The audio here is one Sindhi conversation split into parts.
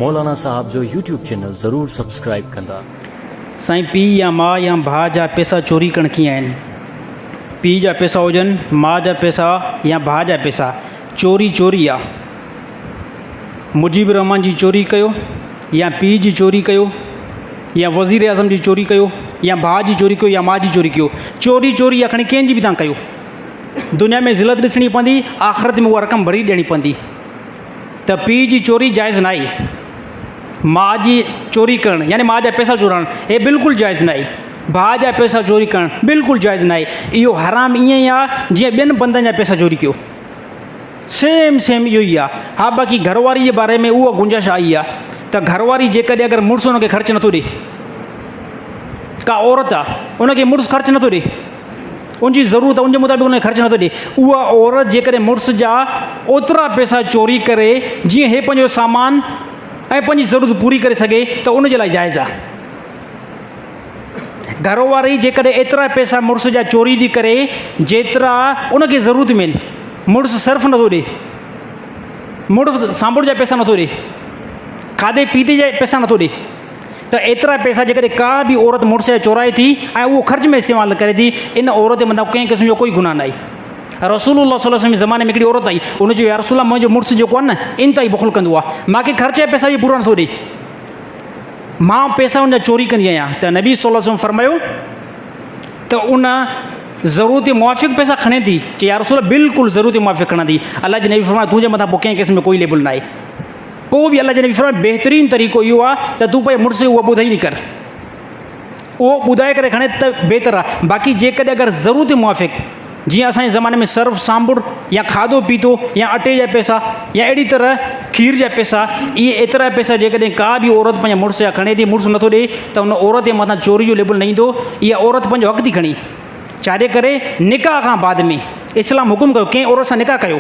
مولانا صاحب جو يوٽيوب چينل ضرور سبسڪرائيب ڪندا. سائين پيء يا ماء يا ڀاء جا پيسا چوري ڪرڻ ڪيئن آهن؟ پيء جا پيسا هجن، ماء جا پيسا يا ڀاء جا پيسا، چوري چوري آ. مجيب الرحمان جي چوري ڪيو يا پيء جي چوري ڪيو يا وزير اعظم جي چوري ڪيو يا ڀاء جي چوري ڪيو يا ماء جي چوري ڪيو، چوري چوري آ کڻي ڪنهن جي به تان ڪيو. دنيا ۾ ذلت ڏسڻي پوندي، آخرت ۾ اها رقم ڀري ڏيڻي پوندي. ته پيء جي چوري جائز ناهي، ماء جي چوري ڪرڻ يعني ماء جا پئسا چورائڻ هي بلڪل جائز ناهي، ڀاء جا پئسا چوري ڪرڻ بلڪل جائز ناهي، اهو حرام ائين ئي آهي جيئن ٻين بندن جا پئسا چوري ڪيو، سيم سيم اهو ئي آهي. ها باقي گهر واري جي باري ۾ اها گنجائش آئي آهي ته گهر واري جيڪڏهن اگر مڙس ان کي خرچ نٿو ڏي، ڪا عورت آهي ان کي مڙس خرچ نٿو ڏي، ان جي ضرورت ان جي مطابق ان کي خرچ نٿو ڏي، اها عورت جيڪڏهن مڙس جا اوترا پئسا چوري ڪري جيئن هي پنهنجو سامان ۽ پنهنجي ضرورت پوري ڪري سگهي ته ان جي لاء جائز آهي. گهر واري جيڪڏهن ايترا پئسا مڙس جا چوري ٿي ڪري جيترا ان کي ضرورت ۾ آهن، مڙس صرف نٿو ڏي، مڙس سانڀڙ جا پئسا نٿو ڏي، کاڌي پيتي جا پئسا نٿو ڏي، ته ايترا پئسا جيڪڏهن ڪا به عورت مڙس جا چورائي ٿي ۽ اهو خرچ ۾ استعمال ڪري ٿي، ان عورت جي مٿان ڪنهن قسم جو ڪوئي گناهه ناهي. رسول الله صلي الله عليه وسلم جي زماني ۾ هڪڙي عورت آئي، ان چيو يا رسول الله منهنجو مڙس جيڪو آهي نه انتهائي بخل ڪندو آهي، مان کي خرچ جا پئسا به پورا نٿو ڏئي، مان پئسا ان جا چوري ڪندي آهيان. ته نبي صلي الله عليه وسلم فرمايو ته ان ضرورت موافق پئسا کڻي ٿي؟ چي يا رسول الله بلڪل ضرورت موافق کڻان ٿي. الله جي نبي فرمايو تنهنجي مٿان پوء ڪنهن قسم جو ڪوئي ليبل ناهي. پوء به الله جي نبي فرمايو بهترين طريقو اهو آهي ته تون پنهنجي مڙس کي اها ٻڌائي نه ڪر، اهو ٻڌائي ڪري کڻي ته بهتر آهي. باقي جيڪڏهن اگر ضرورت موافق جيئن اسان جي زماني ۾ صرف سانبڙ يا کاڌو پيتو يا اٽي جا پئسا يا اهڙي طرح کير جا پئسا، اهي ايترا پئسا جيڪڏهن ڪا به عورت پنهنجي مڙس جا کڻي ٿي، مڙس نٿو ڏئي ته ان عورت جي مٿان چوري جو ليبل نه ايندو، اها عورت پنهنجو حق ٿي کڻي. ڇاجي ڪري نڪاح کان بعد ۾ اسلام حڪم ڪيو ڪنهن عورت سان نڪاح ڪيو،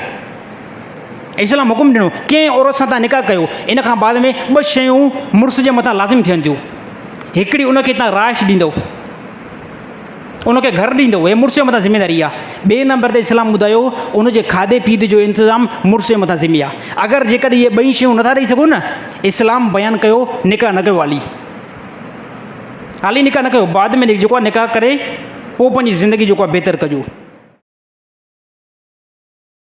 اسلام حڪم ڏنو ڪنهن عورت سان تان نڪاح ڪيو، ان کان بعد ۾ ٻه شيون مڙس جي مٿان لازم ٿين ٿيون، هڪڙي ان کي تان رهائش ڏيندو، ان کي گهر ڏيندو، هي مڙس جي مٿان ذميداري آهي. ٻئي نمبر تي اسلام ٻڌايو ان جي کاڌي پيتي جو انتظام مڙس جي مٿان ذمي آهي. اگر جيڪڏهن اهي ٻئي شيون نٿا ڏئي سگهو نه، اسلام بيان ڪيو نڪاح نه ڪيو، حالي حالي نڪاح نه ڪيو، بعد ۾ جيڪو آهي نڪاح ڪري پوء پنهنجي زندگي جيڪو آهي بهتر ڪجو.